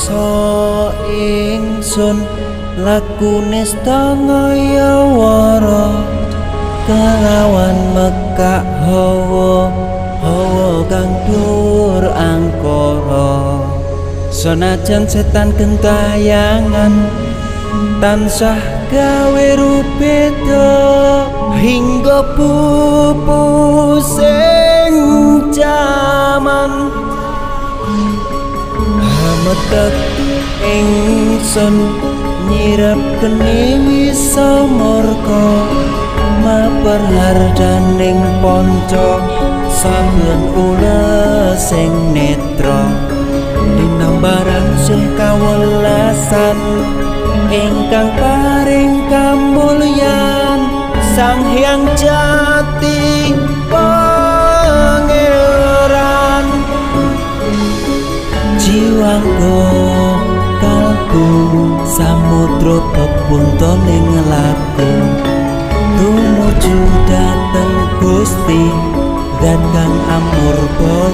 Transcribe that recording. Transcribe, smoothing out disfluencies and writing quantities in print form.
Rasa ingsun lakune setengah wara kelawan mekak hawa hawa kang dur angkara. Senajan setan gentayangan tansah gawe rubeda hingga pupus sing jaman. Hametek ingsun nyirep geni wisa murka maper hardaning ponco saben ules sing netra dinambaran sih kawelasan ingkang paring kamulyan Sang Hyang Jati Pangeran. Jiwangga kalbu samudra pepuntoning laku tumuju dhateng Gusti zat kang amurba.